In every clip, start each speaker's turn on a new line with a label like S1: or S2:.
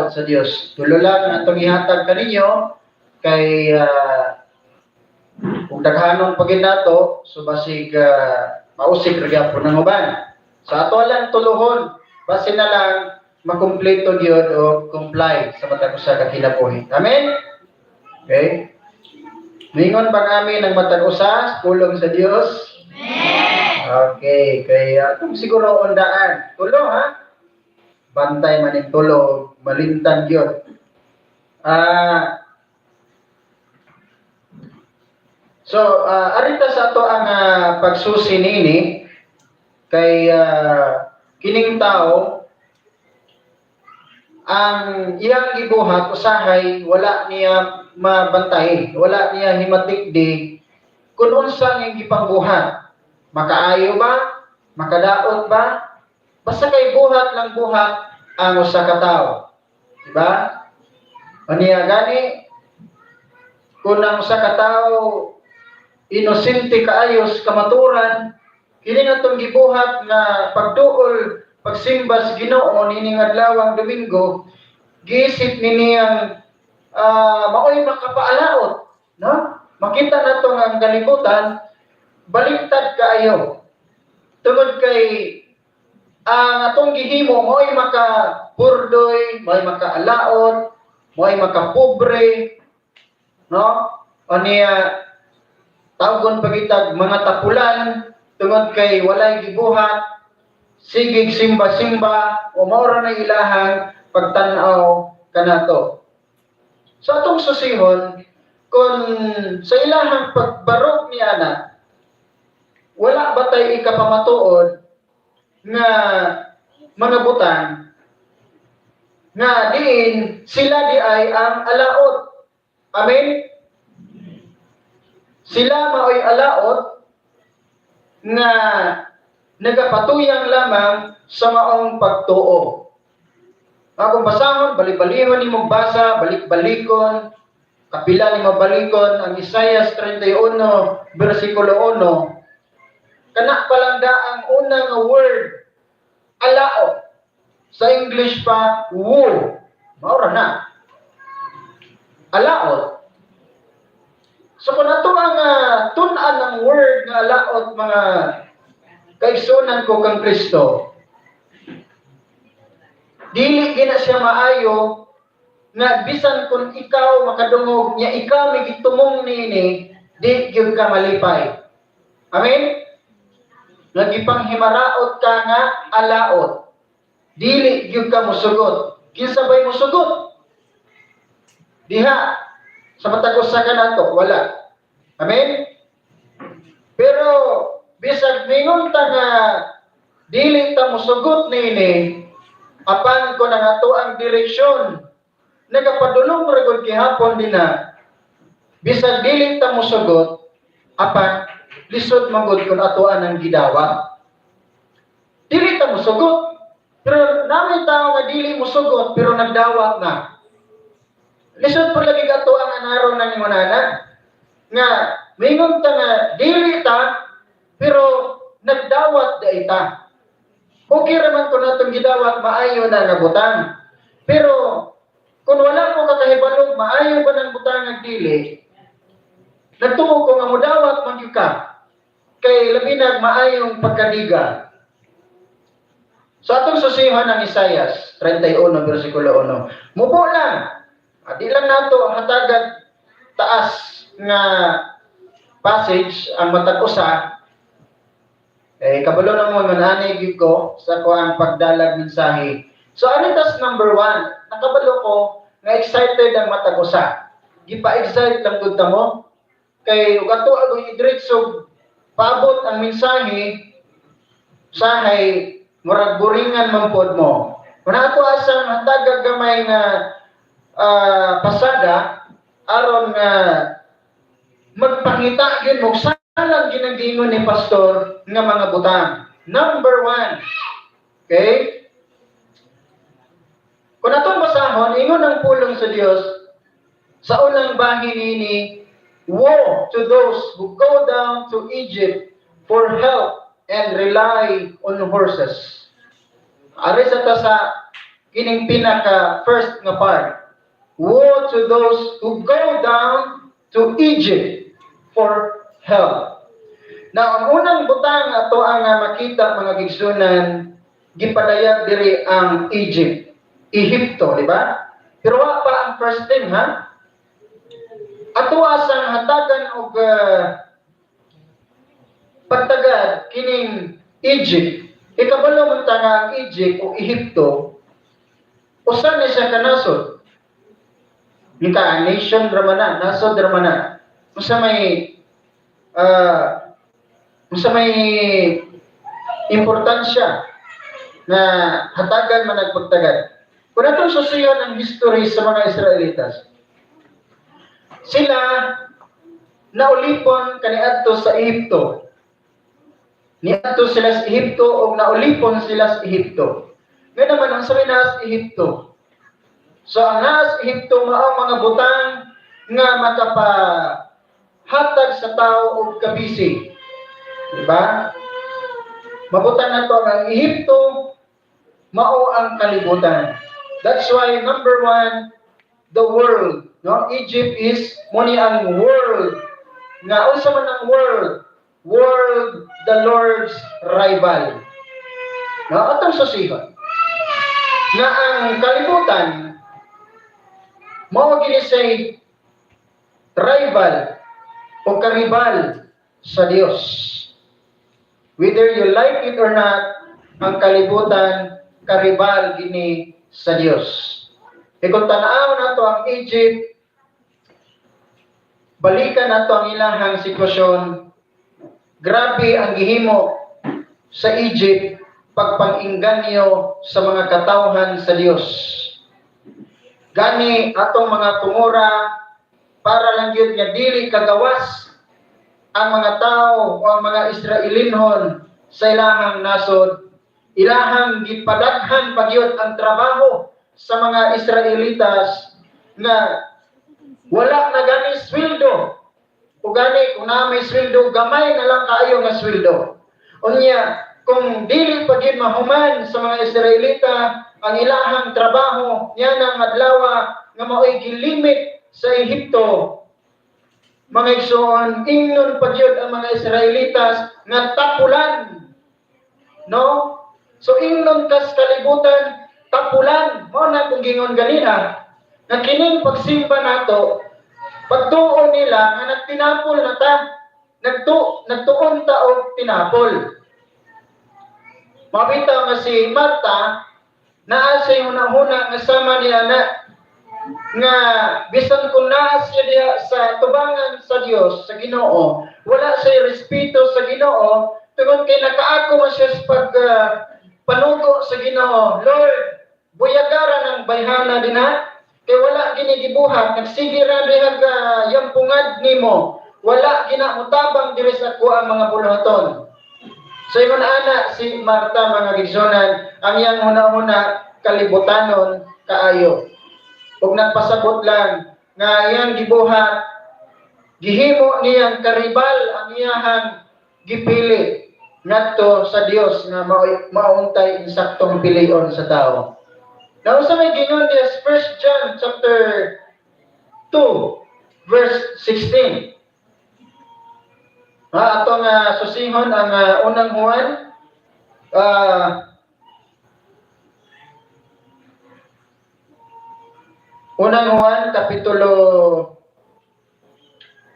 S1: pagdaot sa Dios. Tulo lang ang atong ihatag kaninyo kay kung daghanon pa gyud nato, so basig mausik ra gyapon ang uban. So ato lang tuluhon, basin na lang makumpleto gyud o comply sa matag usa ka kinabuhi. Amen? Okay? Ningon bang amin ang matag usa, pulong sa Dios? Okay, kaya atong siguro undaan. Tulo ha? Bantay man ning tulo, malintan gyud. So, arita sa ato ang pagsusi niini kay kining tao, ang iyang gibuhat usahay wala niya mabantay, wala niya himatikdi kung unsa ang gipangbuhat. Makaayo ba? Makadaot ba? Basta kay buhat lang buhat ang usa ka tawo. Diba? Unya gani kung ang usa ka tawo inosente kaayo sa kamaturan, kini nga atong gibuhat nga pagduol, pagsimba sa Ginoo nining adlawang Domingo, giisip ni niyang maoy makapaalaot, no? Makita nato nga ang kalibutan baliktad kaayo. Tungod kay ang atong gihimo maoy makapurdoy, maoy makaalaot, maoy makapobre, no? Unya tawgon pa kitag mga tapulan tungod kay walay gibuhat, sigig simba-simba o mao ra na ilahang pagtan-aw kanato. So atong susihon kung sa ilahang pagbarog ni ana, wala ba tay ikapamatuod nga mga butang nga diin sila di ay ang alaot? Amen? Sila maoy alaot nga nagapatuyang lamang sa maong pagtuo. Akong basahon, bali-balihon nimong basa, balik-balikon, kapila nimo balikon ang Isaiah 31 versikulo 1. Kana pa lang da ang unang nga word, alaot. Sa English pa, woe. Mao ra na. Alaot. So kung ato ang tun-an ng word nga alaot, mga kaigsunan ko kang Kristo, dili gina siya maayo nga bisan kung ikaw makadungog niya, ikaw may gitumong niini, di gyud ka malipay. Amen? Nga gipanghimaraot ka nga alaot. Dili gyud ka musugot. Kinsa bay musugot? Diha sa matag usa ka nato, wala. Amen? Pero bisag mingon ta nga dili ta musugot niini, apan kung ang ato ang direksyon nagapadulong ra gud gihapon dinha, bisag dili ta musugot, apan lisod man gud kung atoan ang gidawat. Dili ta musugot, pero namin tao nga dili musugot pero nagdawat na. Lisod po lagi ato ang anaron ng ingonana nga mingon ta nga dili ta pero nagdawat da ita. Okay raman kung natong gidawat maayo na nga butang. Pero kung wala mo kakahibalog maayo ba ng butang nga dili, nagtuo ko nga mudawat man gyud ka kay labi nag maayong pagkadiga. So atong susihon ang Isaiah 31 versikulo 1. Mubo lang. Di lang nato hatagag taas nga passage ang matag usa. Eh, kabalo na mo manani gyud ko sa ko ang pagdalag mensahe. So ano tas number 1? Nakabalo ko nga excited ang matag usa. Gipa-excite lang gud ta mo. Kay ug ato agoy idiretso paabot ang mensahe, sahay murag boringan man pod mo. Kung ato asang hatagag gamay nga pasada aron nga magpangita gyud mo salang ginagingon ni pastor nga mga butang. Number 1. Okay? Kung atong basahon, ingon ang pulong sa Dios sa unang bahin nini, "Woe to those who go down to Egypt for help and rely on horses." Ari sa ta sa kining pinaka first nga part. Woe to those who go down to Egypt for help. Now, ang unang butang ato ang makita, mga kaigsuonan, gipadayag diri ang Egypt. Ehipto, di ba? Pero wa pa ang first thing, ha? Ato asang hatagan og pagtagad kining Egypt. Ikabalo man ta nga ang Egypt o Ehipto, usa ni siya ka nasod. Nika nation ra man na, nasod ra man na. Unsa may importansya na hatagan man ang pagtagad? Kung atong susiyon ang history sa mga Israelitas, sila naulipon kaniadto sa Ehipto. Niadto sila sa Ehipto o naulipon sila sa Ehipto. Ngayon naman, ang sabi na sa Ehipto. So ang naa sa Ehipto mao mga butang nga makapahatag sa tao og kabisi. Diba? Mabutang na to ang Ehipto mao ang kalibutan. That's why number one, the world. No? Egypt is mao ni ang world. Nga unsa man ang world? World, the Lord's rival. No, atong susihon nga ang kalibutan mao gini say rival o karibal sa Dios. Whether you like it or not, ang kalibutan karibal gini sa Dios. E kung tanaw nato ang Egypt, balikan nato ang ilahang sitwasyon, grabe ang gihimo sa Egypt pagpang-inganyo sa mga katawhan sa Dios. Gani atong mga tungura, para lang gyud nga dili kagawas ang mga tao o ang mga Israelinhon sa ilahang nasod, ilahang gipadaghan pagyud ang trabaho sa mga Israelitas nga wala na gani sweldo. O gani kung naa may sweldo, gamay na lang kaayo nga sweldo. Unya kung dili pa gyud mahuman sa mga Israelita ang ilahang trabaho niya ng adlaw nga mao'y gilimit sa Ehipto, mga igsoon, ingnon pa gyud ang mga Israelitas nga tapulan, no? So ingnon kas kalibutan, tapulan. Mao na kung gingon ganina nga kining pagsimba nato, pagtuo nila nga nagtinapol na ta, nagtuon ta og tinapol. Mabitaw nga si Marta naa sa hunahuna nga sama niya na nga bisan kung naa siya diha sa tubangan sa Dios, sa Ginoo, wala siya respeto sa Ginoo tungod kay nakaako man siya sa pag panugo sa Ginoo. "Lord, buyagara ng bayhana dinha kay wala gini gibuhat, nagsige ra diha yampungad nimo, wala gina mutabang diri sa ako ang mga buluhaton." So ingon ana si Marta, mga kaigsuonan, ang iyang huna-huna kalibutanon kaayo. Ug nagpasabot lang nga iyang gibuhat, gihimo niyang karibal ang iyahang gipili ngadto sa Dios nga mauntay insaktong pilion sa tao. Now sa may gingon diya sa 1 John chapter 2 verse 16. Ha, ato nga susihon ang Unang Juan Unang Juan kapitulo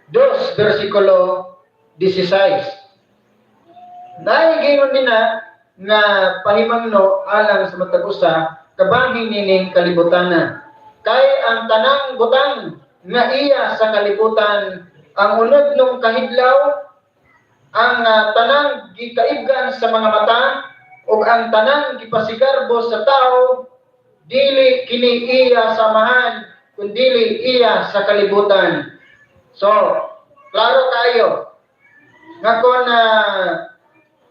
S1: 2 versikulo 16. Nahigingon nina nga pahimangno alang sa matag usa kabahin nining kalibutanan. Kay ang tanang butang nga iya sa kalibutan, ang unod nung kahidlaw, ang tanang gikaibgan sa mga mata, ug ang tanang gipasigarbo sa tao, dili kini iya sa Amahan, kundili iya sa kalibutan. So, klaro kayo nga kung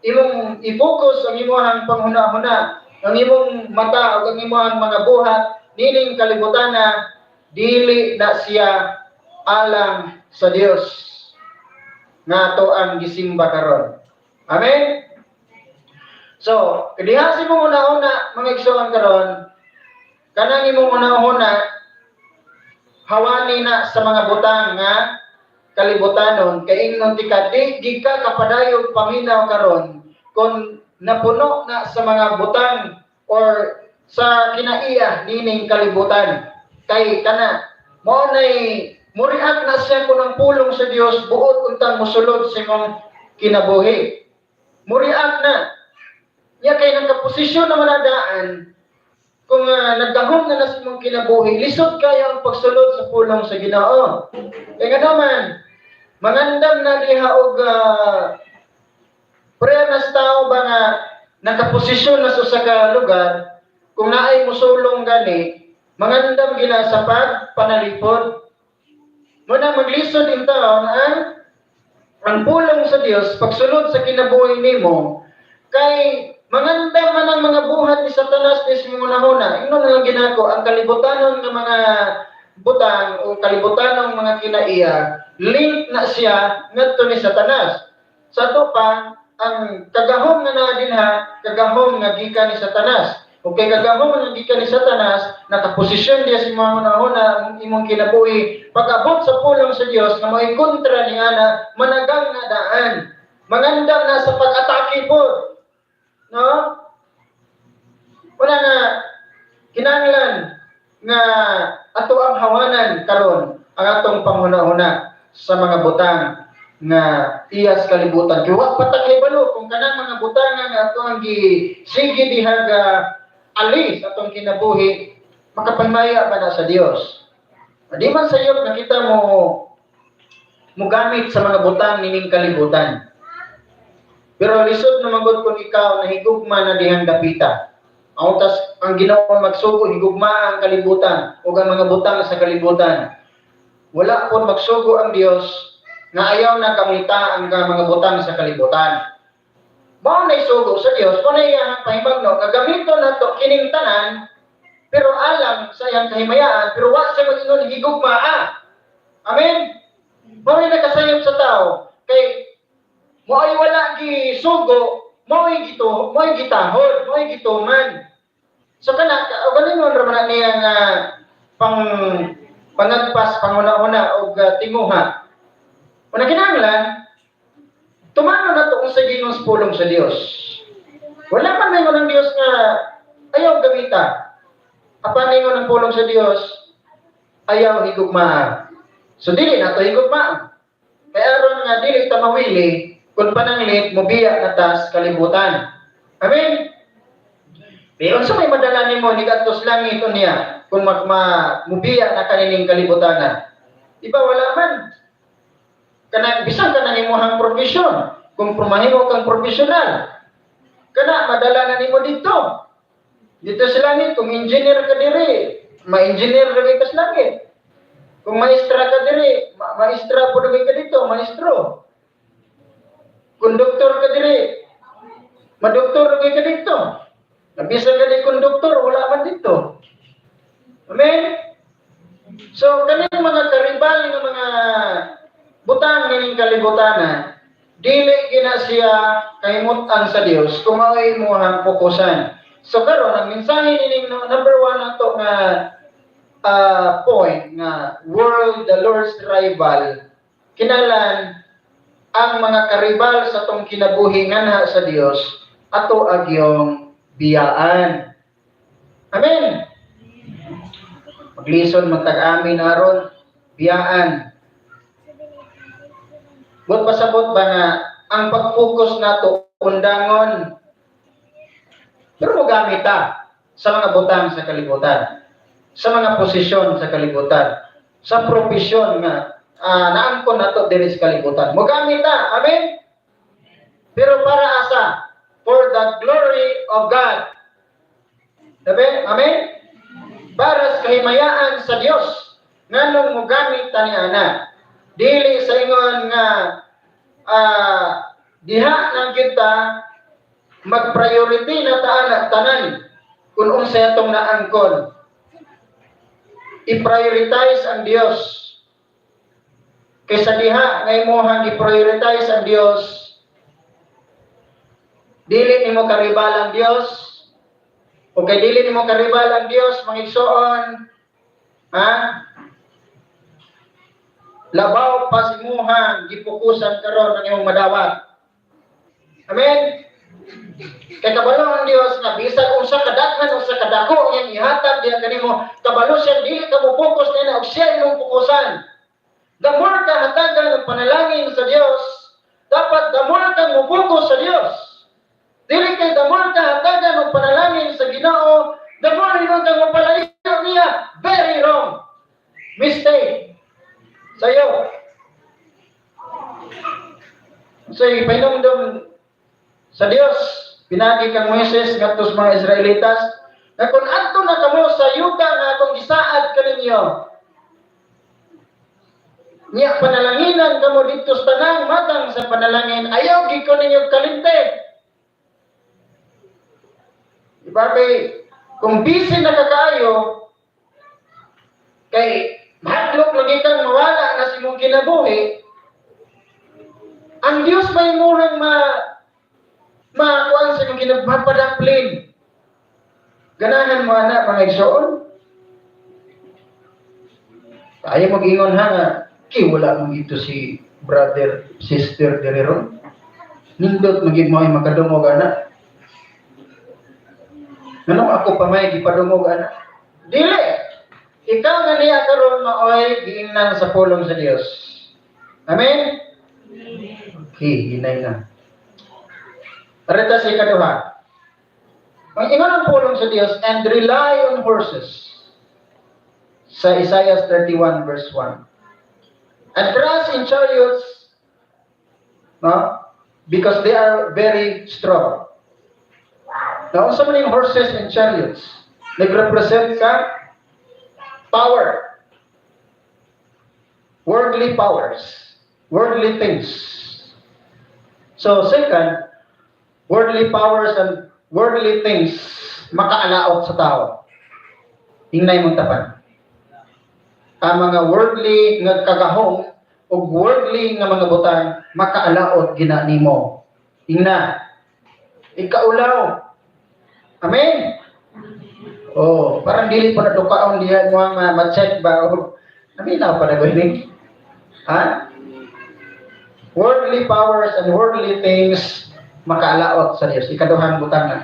S1: imong i-focus ang imong panghuna-huna, ang imong mata ug ang imong mga buhat nining kalibutana, dili na siya alang sa Dios nga ato ang gisimba karon. Amen. So, diha sa imong una-una, mga igsoon, karon, Kanang imong hunahuna, hawani na sa mga butang nga kalibutanon, kay ingnon tika, di gi ka kapadayog paminaw karon kung napuno na sa mga butang or sa kinaiya nining kalibutan. Kay kana mao nay muriak na siya kung ang pulong sa Dios buot untang mosulod sa imong kinabuhi. Muriak na. Nya kay nang kaposisyon na manadaan, kung nagdahom na na sa imong kinabuhi, lisod kayo ang pagsulod sa pulong sa Ginoo. Kaya nga naman, mangandam na diha og prayer na sa tao ba nga nakaposisyon na sa usa ka lugar, kung naay musulong gani, mangandam gina sa pagpanalipod. Muna maglisod in taon ang pulong sa Dios pagsulod sa kinabuhi nimo, kay mangandam man ang mga buhat ni Satanas ni sa imong hunahuna. Ingnon na lang ginako ang kalibutanon nga mga butang o kalibutanon mga kinaiya, link na siya ngadto ni Satanas. Sa ato pa, ang kagahom nga naa dinha, kagahom nga gikan ni Satanas. Kung kay kagahom nga gikan ni Satanas, nakaposisyon diya sa imong hunahuna, ang imong kinabuhi, pag-abot sa pulong sa Dios nga mo'y kontra ni ana, managang na daan. Mangandam na sa pag-atake po. No? Wala nga kinahanglan nga ato ang hawanan karon ang atong panghuna-huna sa mga butang nga iyas kalibutan. Kay wa pa ta kahibalo kung kanang mga butang nga ato ang gisige diha ga ali sa atong kinabuhi, makapahimaya ba na sa Dios? Di man sayop nakita mo mugamit sa mga butang nining kalibutan. Pero lisod na magod kung ikaw nahigugma na dihang dapita. Ang tas ang Ginoo magsugo higugma ang kalibutan ug ang mga butang sa kalibutan. Wala pud magsugo ang Dios nga ayaw na gamita ang mga butang sa kalibutan. Mao na isugo sa Dios, mao na iyang pahimangno nga gamiton nato kining tanan, pero alang sa iyang kahimayaan, pero wa siya mag-ingon higugmaa. Amen. Mao na nakasayop sa tao kay mo ay wala gisugo, mo'y gito, mo'y gitahod, mo'y gituman. So kana ganin mo ra man na niya nga pang pangagpas, panguna-una og tinguha. Una, kinahanglan tumano na to kung sa Ginoo sa pulong sa Dios. Wala man may ng Dios nga ayaw gamita. Apan ingon ng pulong sa Dios, ayaw higugmaa. So dili na to higugmaa. Kaya aron nga dili ta mawili kung pananglit mobiya na tas kalibutan. Amen. Pero unsa may madala nimo ni kadto sa langit unya kung mubiya na kanining kalibutanan? Di ba wala man? Kanang bisan kanang imong profesyon, kung mahimo kang profesional, kana madala na nimo dito. Dito sa langit, kung engineer ka diri, ma-engineer ra ka sa langit. Kung maestra ka diri, maestra po ka dito, maestro. Kung doktor ka diri, madoktor ra ka dito. Bisan ka di konduktor, wala man dito. Amen? So, kaning mga karibal nga mga butang nining kalibutanan, dili gina siya kahimutan sa Dios kung mao'y imuhang fokusan. So karon, ang mensahe nining number one nato nga point nga world, the Lord's rival, kinahanglan ang mga karibal sa tong kinabuhi nganha sa Dios, ato agyong biyaan. Amen. Maglisod man tag amin aron biyaan. But pasabot ba nga ang pag-focus nato undangon, pero mogamit ta sa mga butang sa kalibutan, sa mga posisyon sa kalibutan, sa propesyon nga naangkon nato diri sa kalibutan. Mogamit ta, amen? Pero para asa? For the glory of God. Sabi? Amen? Para sa kahimayaan sa Dios. Nganong mogamit ta ni ana? Dili sa ingon nga diha nang kita mag-priority na ta ana tanan kung unsa atong naangkon. I-prioritize ang Dios. Kaysa diha nga imuhang i-prioritize ang Dios, dili nimo karibal ang Dios, O kay dili nimo karibal ang Dios, mga igsoon, ha? Labaw pa sa imuhang gipokusan karon ang imong madawat. Amen? Kay kabalo ang Dios nga bisan unsa kadaghan, unsa kadako ang iyang ihatag diha kanimo, kabalo siya dili ka mo focus niya og siya imong fokusan. The more ka hatagan ng panalangin sa Dios, dapat the more ka mo focus sa Dios. Dili kay the more ka hatagan ng panalangin sa Ginoo, the more hinuon kang mapalayo niya. Very wrong. Mistake. Sayo. So, ipahinumdum sa Dios, pinagi kang Moises ngadto sa mga Israelitas, na kung adto na kamo sa yuta nga akong gisaad kaninyo, niya panalanginan kamo didto sa tanang matang sa panalangin, ayaw gid ko ninyo kalimti. Diba kay kung busy na ka kaayo, kay mahadlok lagi kang mawala na sa imong kinabuhi, ang Dios may murang makuan sa imong kinabuhi, mapadaplin. Ganahan mo ana, mga igsoon? Ayaw mag-ingon ha nga, kay wala mo dito si brother, sister diri ron. Nindot magid mo ay makadungog ana. Nganong ako pa may gipadungog ana? Dili. Ikaw nga niya karon maoy giingnan sa pulong sa Dios. Amen? Okay, hinay na. Arita sa ikaduha. Ang ingon ang pulong sa Dios, "And rely on horses." Sa Isaiah 31 verse 1. "And trust in chariots," no? "Because they are very strong." Now, unsa man yung horses and chariots? Nag-represent sa power. Worldly powers. Worldly things. So, second, worldly powers and worldly things makaalaot sa tao. Hingnay mong tapan. Ang mga worldly nga kagahom o worldly nga mga butang makaalaot gina nimo. Ingna. Ikaulaw. Amen. Oh, parang dili pa na dukaon diha mo ang ma-check ba o naminaw pa na gani. Ha? Worldly powers and worldly things makaalaot sa Dios. Ikaduhang butang na.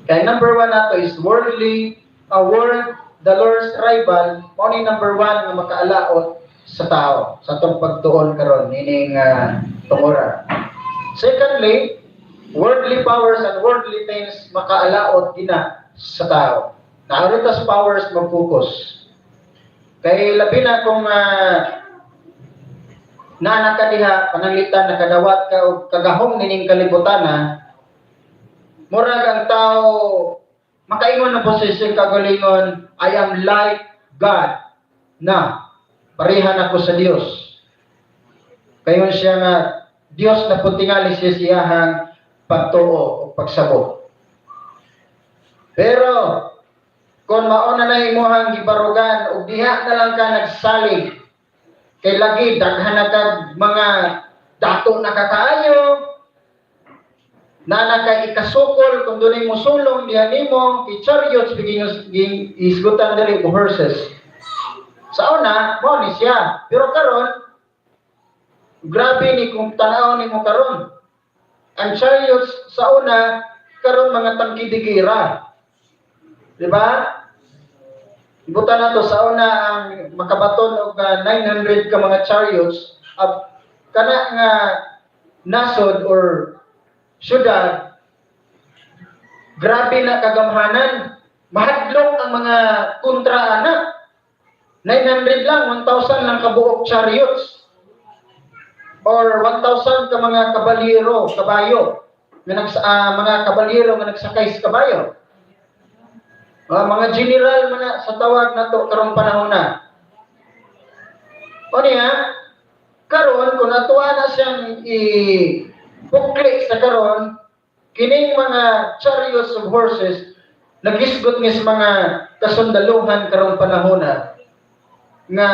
S1: Kaya number one nato is worldly, world, the Lord's rival, mao ni number one nga makaalaot sa tao sa atong pagtuon karon nining tungura. Secondly, worldly powers and worldly things makaalaot gina sa tao. Naarita sa powers mag-focus. Kay labi na kung naa ka diha pananglitan nakadawat ka og kagahom nining kalibutan na murag ang tao makaingon na posisyon kagalingon, "I am like God," na parehan ako sa Dios. Kayon siya nga Dios na pud tingali siya siyahang pagtuo o pagsabot. Pero kung mauna na imuhang gibarugan ug diha na lang ka nagsalig kay lagi daghan na kag mga dato na kakaayo na kay ikasukol kung dunay musulong diha nimo kay chariots biging isgutan diri og horses. Sa una mao ni siya, pero karon grabe ni kung tan-aw nimo karon ang chariots sa una, karon mga tangke de gera, di ba? Ibutan nato sa una ang makabaton og 900 ka mga chariots kana nga nasod or syudad, grabe na kagamhanan, mahadlok ang mga kontra ana. 900 lang, 1,000 lang kabuok chariots or 1,000 ka mga kabalyero, kabayo nga mga kabalyero nga nagsakay sa kabayo. Mga general man na sa tawag nato karong panahon na. O niya, karon kung natuwa na siyang i-pukli sa karon, kining mga chariots of horses, nagisgot ni sa mga kasundaluhan karong panahon na, nga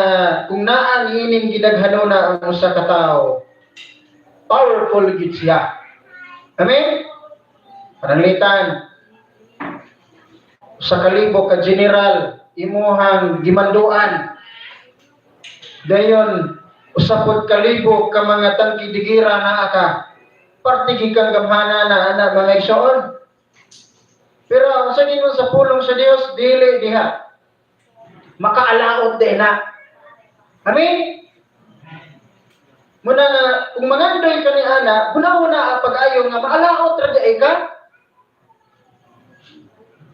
S1: kung naa niining gidaghanona ang usa ka tawo, powerful gid siya. Amen? Pananglitan, 1,000 ka general imuhang gimanduan. Dayon 1 pud ka libo ka mga tangke de gera naa ka. Parte gid kang gamhana na ana, mga igsoon. Pero ang sa gingon sa pulong sa Dios, dili diha. Makaalaot din na. Amen? Muna nga, kung mangandoy ka ni ana, huna-huna pag-ayo nga maalaot ra diay ka.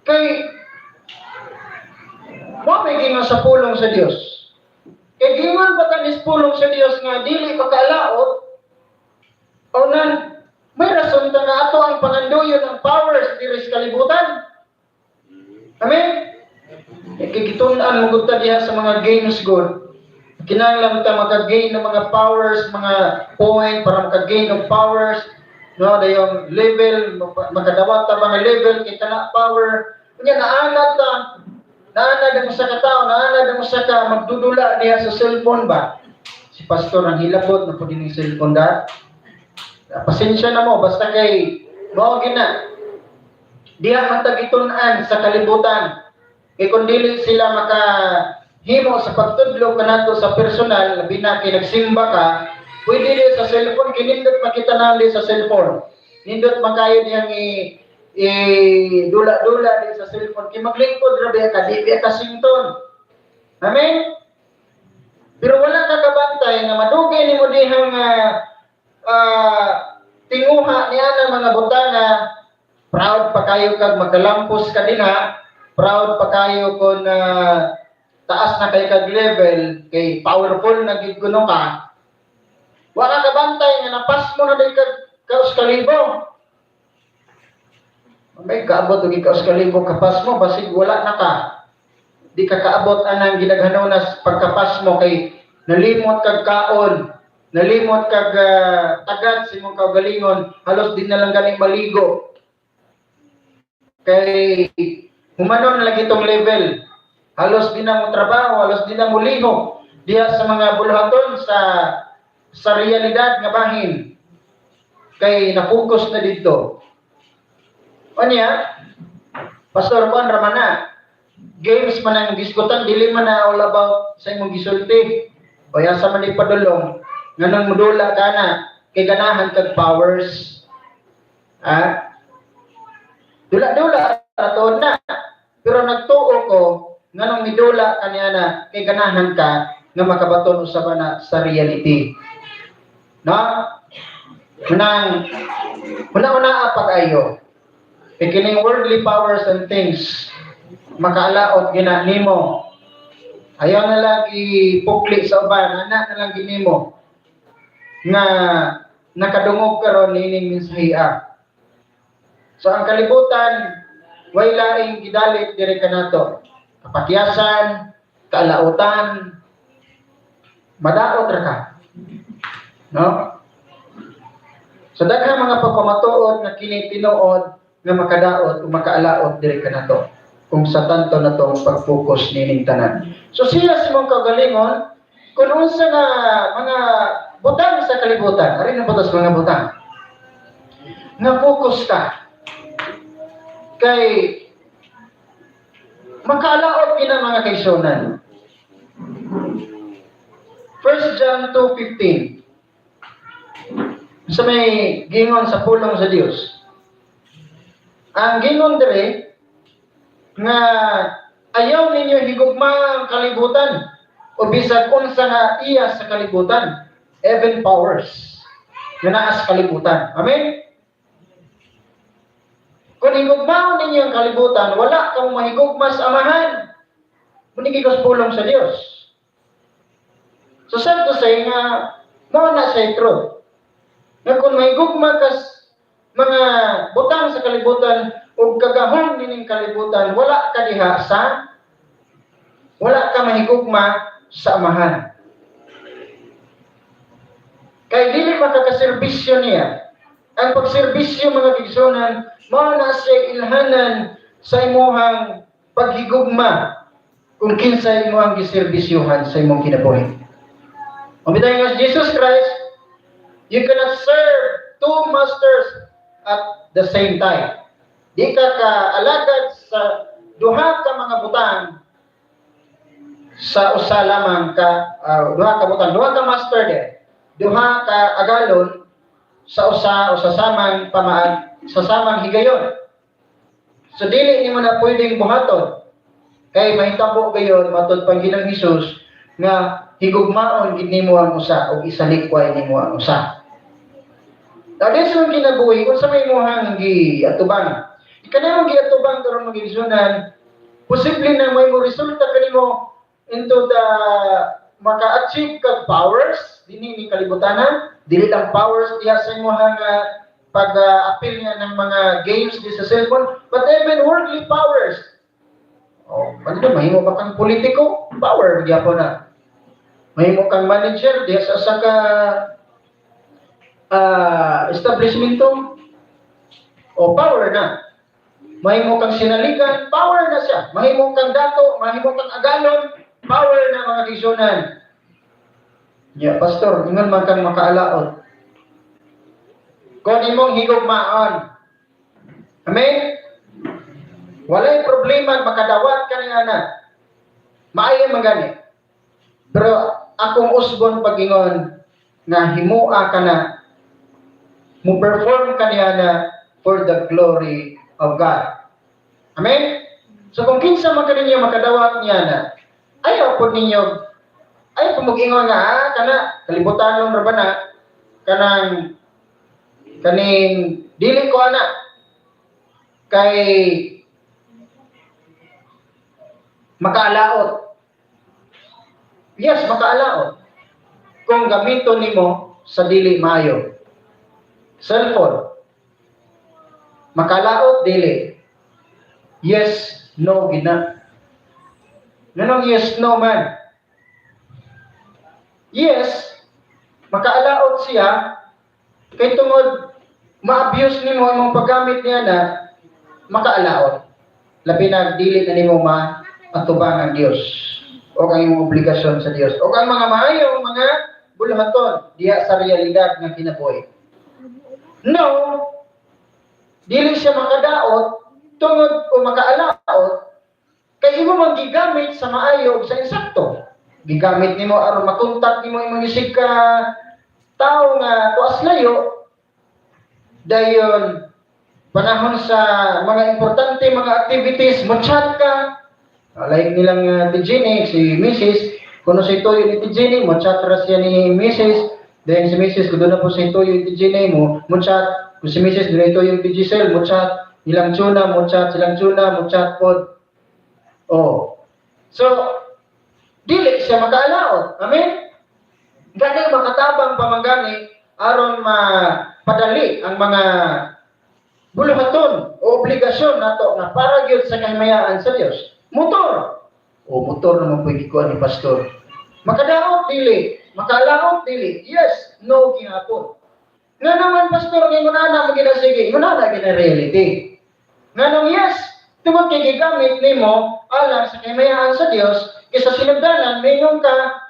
S1: Kay mo may gingon sa pulong sa Dios. Kay gingon pa kanis pulong sa Dios nga dili makaalaot o nan may rason ta nga ato ang pangandoyon ng powers diri sa kalibutan. Amen? Kikitun-an mo gud ta diha sa mga games gud. Kinahanglan ta maka-gain ng mga powers, mga point para maka-gain og powers, no, dayong level, makadawat ta mga level kita na power. Unya naanad ta, naanad ang usa ka tawo, naanad ang usa ka magdudula diha sa cellphone ba. Si pastor ang hilabot na pud ning cellphone da. Pasensya na mo, basta kay mao gina. Diha man ta gitun-an sa kalibutan. Kay kung dili sila maka himo sa pagtudlo kanato sa personal, labi na kay nagsimba ka, pwede di sa cellphone, kinindot makita na sa cellphone. Nindot makayo diyang i dula-dula di sa cellphone. Kay maglingkod ra biya ka, di biya ka sington. Amen? Pero wala ka kabantay nga madugay nimo dihang tinguha niya ng mga butanga, proud pa kayo kag magkalampos ka dinha, proud pa kayo kung taas na kay kag level, kay powerful na gid kuno ka. Wa ka kabantay nga napas mo na day kag kaus kalibo. May kaabot og 1,000 kapas mo, basig wala na ka. Di ka kaabot anang gidaghanon pagkapas mo kay nalimot kag kaon, nalimot kag tagad sa imong kaugalingon, halos di na lang ganing maligo. Kay humanon na lagi itong level. Halos di na mo trabaho, halos di na mo ligo diha sa mga bulhaton sa realidad nga bahin. Kay na-focus na dito. Unya, Pastor Juan Ramana, games man ang gisgutan, dili man na all about sa imong gisulti. O yan sa man ipadulong, nganong mudula ka na, kay ganahan kag powers. Ha? Dula-dula, tuon na. Pero nagtuo ko, nganong midula ka niya na, kay ganahan ka, nga makabaton usab na sa reality. No? Munang, una-una pag-ayo. Kay kining worldly powers and things, makaalaot gina nimo. Ayaw na lang ipukli sa uban, ana na lang ginimo nga nakadungog karon niining mensahiya. So ang kalibutan way laing gidalit diri kanato. Kapakyasan, kaalautan, madaot ra ka. No? Sa daghang mga pagpamatuod nga kini tinuod nga makadaot o makaalaot diri kanato kung sa tanto na tong pag-focus nining tanan. So siya sa imong kaugalingon, kung unsa nga mga butang sa kalibutan, ari na butas mga butang, nga focus ka, kay makaalaot gina, mga kaigsuonan. 1 John 2:15, sa may gingon sa pulong sa Dios. Ang gingon dire nga ayaw ninyo higugma ang kalibutan o bisag unsa nga iya sa kalibutan, even powers nga naa sa kalibutan. Amen? Kung higugmaon ninyo ang kalibutan, wala kang mahigugma sa Amahan. Muni sa pulong sa Dios. So sad to say nga mao na siya truth. Nga kung mahigugma kas mga butang sa kalibutan ug kagahom nining kalibutan, wala ka mahigugma sa Amahan. Kay dili makakaserbisyo niya. Ang pagserbisyo, mga kaigsuonan, mao na siya ilhanan sa imuhang paghigugma kung kinsa imuhang giserbisyuhan sa imong kinabuhi. Umbitaw nga si Jesus Christ, you cannot serve two masters at the same time. Di ka kaalagad sa duha ka mga butang sa usa lamang ka duha ka butang, duha ka master de, duha ka agalon sa usa o sa samang pamaag, sa samang higayon. So dili nimo na pwedeng buhaton kay mahitabo gayon, matud pang Ginoong Hesus, nga higugmaon gid nimo ang usa ug isalikway nimo ang usa. Now, this yung kinabuhi, kung sa may imuhang giatubang. Kanang giatubang karon, mga igsuonan, posible na may mo resulta kanimo into the maka-achieve kag powers dinhi ni kalibutanan, dili lang powers diha sa imuhang pag-apil niya ng mga games di sa cellphone, but even worldly powers. Oh, ano, mahimo ba kang politiko? Power gyapon na. Mahimo kang manager diha sa usa ka establishmento o power na. Mahimo kang sinaligan, power na siya. Mahimo kang dato, mahimo kang agalon, power na, mga kaigsuonan. Ya, pastor, ingon man kang makaalaot. Kung imong higugmaon. Amen? Walay problema makadawat ka ni ana. Maayo man gani. Pero akong usbon pag-ingon nga himua ka na, mo perform ka niya na for the glory of God. Amen? So kung kinsa man kaninyo makadawat niya na, ayaw po ninyo, ayaw po mag-ingon nga, kana, kalibutan ra ba na, kanang, kaning, dili ko ana, kay, makaalaot. Yes, makaalaot. Kung gamiton nimo sa dili maayo. Cellphone. Makalaot, dili? Yes, no, gina. Nganong yes, no man? Yes, makaalaot siya kay tungod ma-abuse nimo imong paggamit niya na makaalaot. Labi na dili na nimo maatubang ang Dios o ang imong obligasyon sa Dios o ang mga maayong mga buluhaton diha sa realidad nga kinabuhi. No, dili siya makadaot tungod o makaalaot kay imo man gigamit sa maayo ug sa insakto. Gigamit nimo aron makontak nimo imong isig ka tawo nga tuas layo, dayon panahon sa mga importante mga activities mo chat ka. Like nilang Ate si Mrs. Kuno sa ituyo ni Ate Jenny, mo chat ra siya ni Mrs. Then si Mrs. Kung doon na po sa ituyo ni Ate Jenny, mo mo chat. Kung si Mrs. Doon ituyo ni Ate Giselle, mo chat. Ilang tuna, mo chat. Silang tuna, mo chat pod. Oh. So, dili siya makaalaot. Amen? Gani makatabang pamanggani aron mapadali ang mga buluhaton o obligasyon nato nga para gyud sa kahimayaan sa Dios. Motor. O motor naman po gikuan ni pastor. Makadaot, dili? Makalaot, dili? Yes, no gihapon. Nga naman, pastor, nga ingon ana mo ginasige, ingon ana gina reality. Nganong yes, tungod kay gigamit nimo alang sa kahimayaan sa Dios, kaysa sinugdanan mingon ka,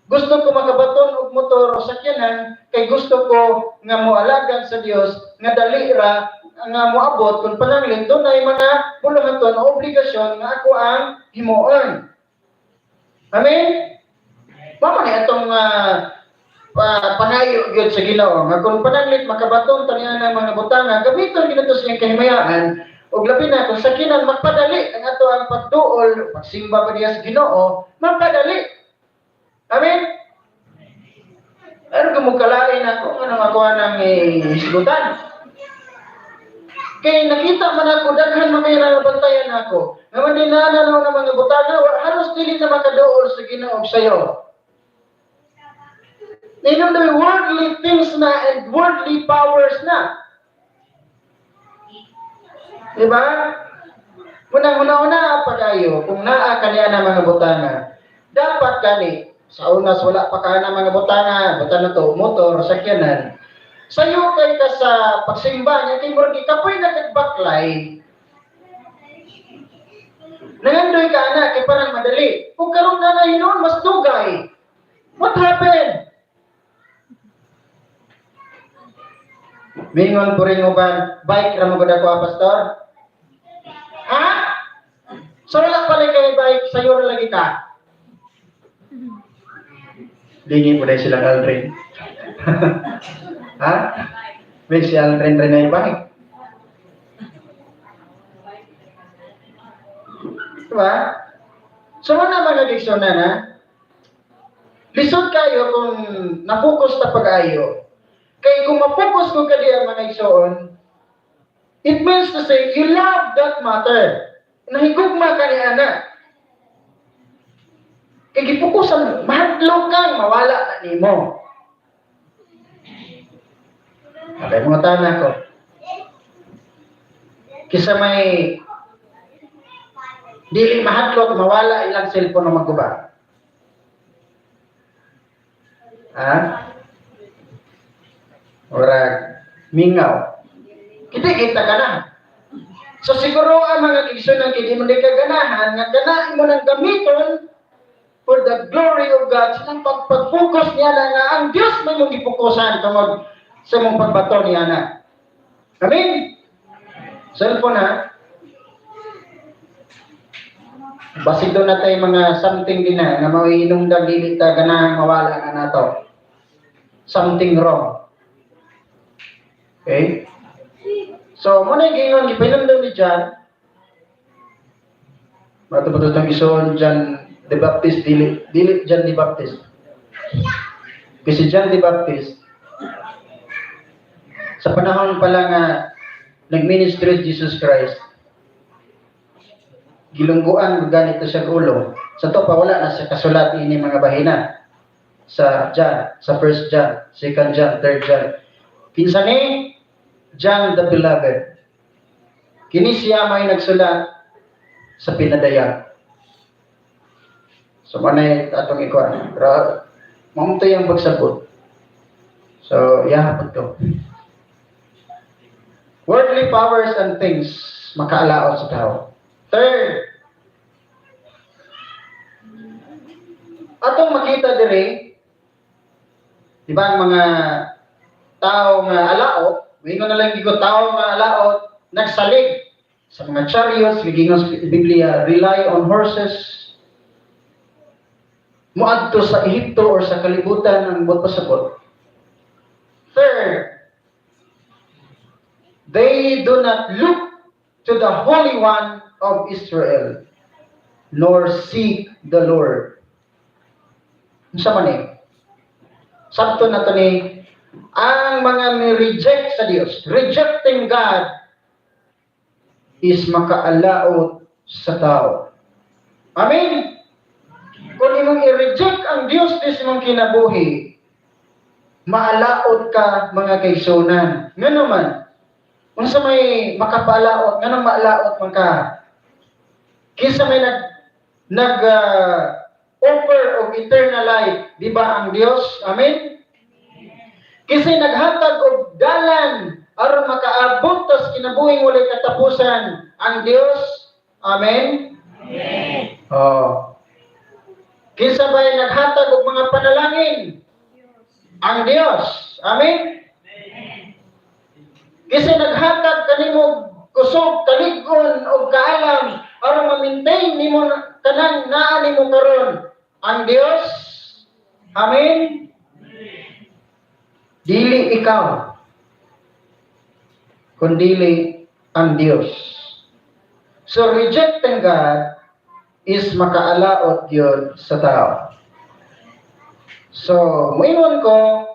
S1: "Gusto ko makabaton og motor o sakyanan kay gusto ko nga moalagad sa Dios nga dali ra nga moabot kung pananglit dunay mga buluhaton o obligasyon nga ako ang himuon." Amen? Mao ni atong pangayo gyud sa Ginoo nga kung pananglit makabaton ta niya ng mga butanga, gamiton gyud nato sa iyang kahimayaan ug labi na kung sakinan magpadali ang ato ang pagduol, pagsimba pa niya sa Ginoo, magpadali. Amen? Pero kung kalain ako, ano ako nang isgutan? Kay nakita man ako, daghan man kayo nabantayan ako. Nga man din na na mga butanga, halos dili na makaduol sa Ginoo sayo. Inom na worldly things na and worldly powers na. Diba? Unang una-una pa kayo, kung naa kaniya na mga butanga, dapat gani, sa unas wala pa ka na mga butanga, butang na to, motor, sakyanan, sayo kay ka sa pagsimba niya, kay murag ikapoy na kagbaklay, nangandoy ka ana, kay parang madali. Kung karon na na hinuon, mas dugay. What happened? Mingon po rin uban, "Bike ra mo gud ako, ah, pastor." Ha? So wala pala kay bike, sayo ra lagi ka. Lingi mo na sila Aldrin. Ha? May si Aldrin rin na bike. Diba? So wala mga gigsuna na, lisod kayo kung napokus ta pag-ayo. Kay kung mapokus ko ka diya, mga igsoon, it means to say, you love that matter. Nahigugma ka ni ana. Kay gipokusan mo, mahadlok kang mawala na nimo. Okay, mga tana ko. Kisa may dili mahadlok mawala ilang cellphone na maguba. Ha? Murag mingaw. Kita kita ka na. So siguro ang mga igsoon ng kini mo di ka ganahan nga ganahan mo nang gamiton for the glory of God sa pagpag-focus niya na nga ang Dios may mong gipokusan tungod sa mong pagbato niya na. Amen? Cellphone ha? Basig doon na tayo mga something din na nga maiinumdang dili ta ganahan mawala na nato. Something wrong. Okay? So, muna yung gingon, gipahinumdum ni John. Bato-bato itong isuon John the Baptist, dili, dili John the Baptist. Kasi John the Baptist, sa panahon pa lang nga nag-ministry Jesus Christ, gilungguan ganito siya ulo. Sa to pa wala na sa kasulat ini mga bahina. Sa John, sa First John, Second John, Third John. Kinsa ni? John the Beloved. Kini siya may nagsulat sa pinadayag. So manay atong ikuan. Pero maumtoy ang pagsabot. So yahapon to. Worldly powers and things makaalaot sa tao. Third, atong makita diri, di ba ang mga tao nga alaot, moingon na lang gigo tao nga alaot, nagsalig sa mga chariots, gigingon sa Biblia, rely on horses, moadto sa Ehipto or sa kalibutan ang buot pasabot. Third, they do not look to the Holy One of Israel, nor seek the Lord. Unsa man eh? Sabto na to ni ang mga ni-reject sa Dios, rejecting God is makaalaot sa tao. Amen? Kung imong i-reject ang Dios dis imong kinabuhi, maalaot ka, mga kaigsunan. Ngano man? Unsa may makapalaot, nganong maalaot man ka? Kinsa may nag nag offer of eternal life, di ba ang Dios? Amen? Kinsa naghatag og dalan aron makaabot tas kinabuhing walay katapusan, ang Dios? Amen?
S2: Amen.
S1: Oh. Kinsa bay naghatag og mga panalangin? Ang Dios. Amen? Kinsa naghatag kanimo kusog, kalig-on og kaalam aron ma-maintain nimo kanang naa nimo karon? Ang Dios. Amen? Dili ikaw, kundili ang Dios. So rejecting God is makaalaot yun sa tao. So, muingon ko,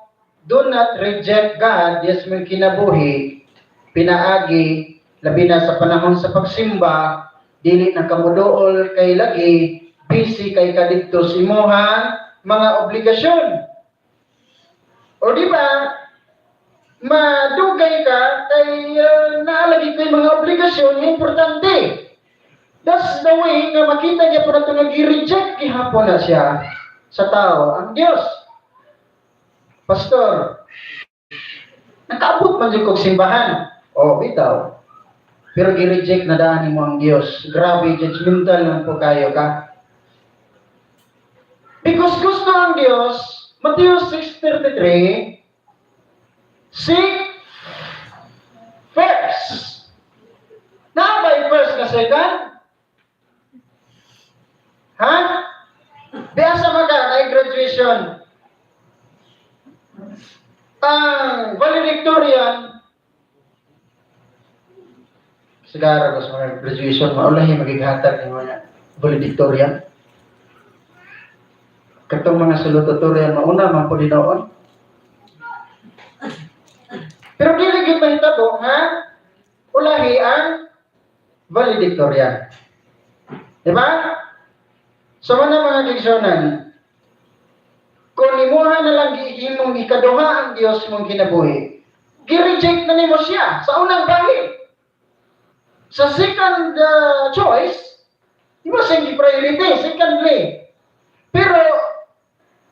S1: do not reject God, yes mo kinabuhi, pinaagi, labi na sa panahon sa pagsimba, dili na kamuduol kay lagi, busy kay kadidto sa imuhang mga obligasyon. O di ba, madugay ka kay naalagi kay mga obligasyon nga importante. That's the way nga makita niya po na ito nag-reject gihapon na siya sa tao, ang Diyos. Pastor, nakaabot man jud kog simbahan. O, bitaw. Pero gi-reject na daan mo ang Diyos. Grabe, judgmental lang po kayo ka. Because gusto ang Diyos, Matthew 6:33, seek first. Naa ba'y first nga second? Ha? Biasa man ka na graduation. Ang valedictorian, sigara ba sa mga graduation, maulahi magighatag ng mga valedictorian. Katong mga salutatorian, mauna man po dinoon. Pero dili gyud mahitabo nga ulahi ang valedictorian. Di ba? So mga kaigsuonan, kung imuha na lang gihimong ikaduha ang Dios mong kinabuhi, gi-reject na nimo siya sa unang bahin. Sa second choice, imo siyang gi-priority, secondly. Pero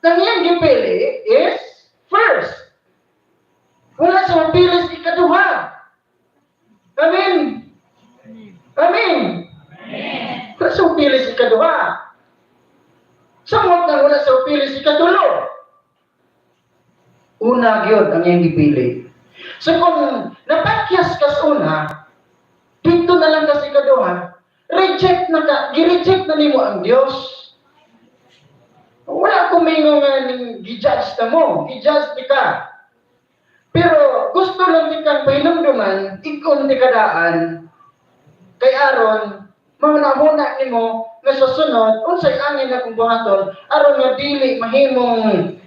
S1: ang iyang gipili is first. Wala sa mapili sa ikaduha. Amen. Amen. Wala sa mapili sa ikaduha. Samot nang wala sa mapili sa ikatulo. Una gyud ang iyang gipili. So kung napakyas ka sa una, dito na lang ka sa ikaduha, reject na ka, gi-reject na nimo ang Dios. Wala ko mingon nga ning gi-judge na mo, gi-judge di ka. Pero gusto lang di kang pahinumduman, ikon di ka daan, kay aron, mahuna-huna nimo nga sa sunod, unsay angin na kung buhaton, aron nga dili mahimong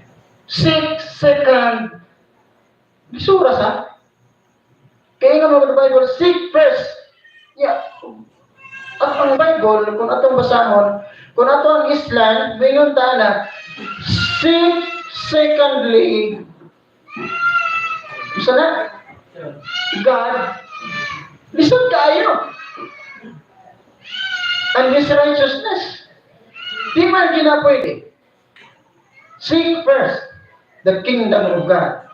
S1: 6 second lisura sa. Kaya nga mga Bible, seek first. Yeah. At ang Bible, kung atong basahon, kung ato ang Islam, mayon ta na, seek secondly, isa na, God, lisod kaayo. And His righteousness. Di man gina pwede. Seek first the kingdom of God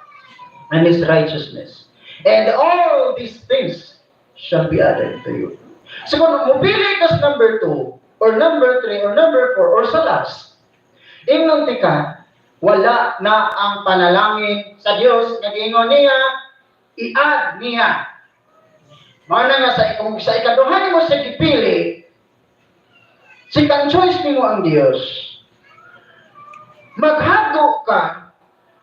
S1: and His righteousness. And all these things shall be added to you. So kung mupili ka sa number 2, or number 3, or number 4, or sa last, ingnon tika, wala na ang panalangin sa Dios nga giingon niya, i-add niya. Mao na nga sa kung sa ikaduha nimo sa gipili, second choice nimo ang Dios. Maghago ka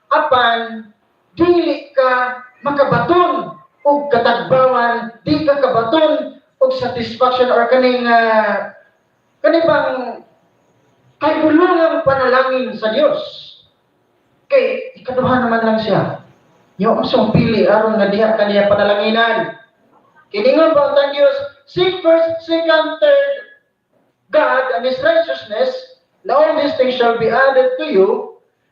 S1: apan dili ka makabaton og katagbawan, di ka kabaton og satisfaction or kaning kani bang kaibulungang panalangin sa Dios. Kay ikaduha naman lang siya. Yo ang pili aron nga diha kaniya panalanginan. Kini nga ba ang Dios, seek first, second, third God and His righteousness, na all these things shall be added to you.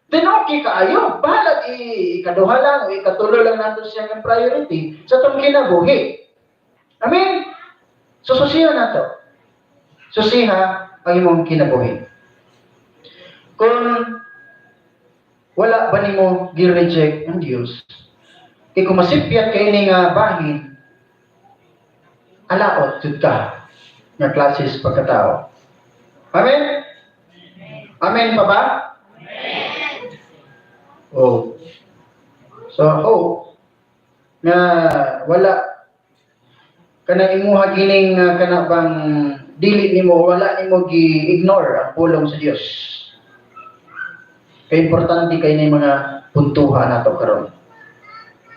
S1: Then okay kaayo. Bahalag ikaduha lang o ikatulo lang nato siya ng priority sa atong kinabuhi. Amen? So susiha nato. Susiha ang imong kinabuhi. Kung wala ba nimo gi-reject ang Dios, kay kung masipyat kay ini nga bahin, alaot jud ka nga klases pagkatao. Amen? Amen pa ba? Oh. So, hope nga wala kana imuha gining kana bang dili nimo, wala nimo gi-ignore ang pulong sa Dios. Kay importante kay ni mga puntuha nato karon.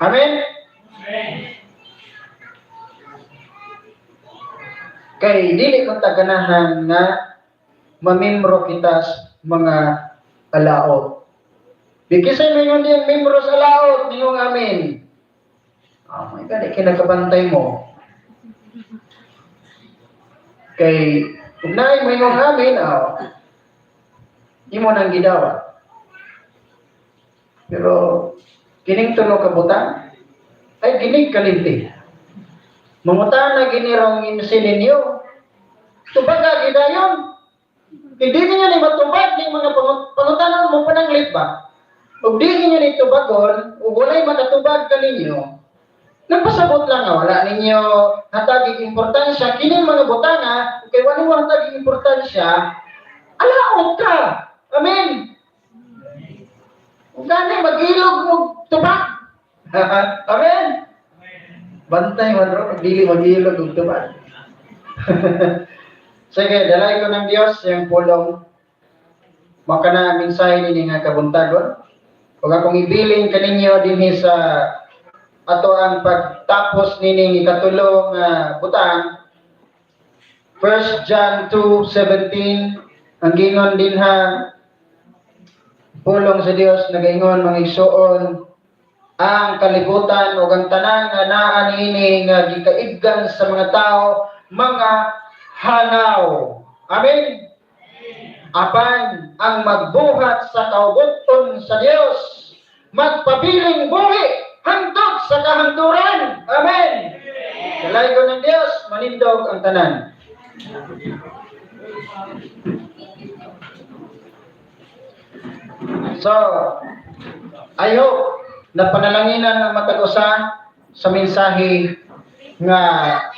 S1: Amen? Kay dili man ta ganahan nga mamembro kita sa mga alaot. Bikisay mingon diyang membro sa laot, ningong amin. Oh my God, kinakabantay mo. Kay, kung naay mo ingong amin, oh, imo nang gidawat. Pero, kining tulo ka butang, ay ginig kalimti. Mangutana ginirong imsi ninyo. Tubaga gidayon. Hindi ninyo ni matubag ning mga pangutanan mo pananglit ba? Ug di ninyo ni tubagon, ug walay makatubag kaninyo, nagpasabot lang nga wala ninyo hatagig importansya kining mga butanga, kay wala mo hatagig importansya, alaot ka. Amen. Ug gani mag-ilog mo tubag. Amen. Bantay man ro, dili mag-ilog og tubag. Sige, dalaygon ng Dios iyang pulong. Mao kana mensahe nini nga kabuntagon. Ug akong ibilin kaninyo dinhi sa ato ang pagtapos nining ikatulo nga butang. 1 John 2:17 ang gingon dinha, pulong sa Dios nagaingon, "Mga igsuon, ang kalibutan ug ang tanan nga naa niini nga gikaibgan sa mga tao mga hanaw." Amen. Apan ang magbuhat sa kaubuton sa Dios magpabiling buhi hangtod sa kahangturan. Amen. Dalaygon ng Dios, manindog ang tanan. So, I hope na panalanginan ang matag usa sa mensahe nga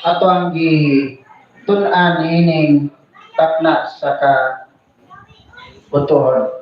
S1: ato ang gitun-an niining takna sa kabutuhon.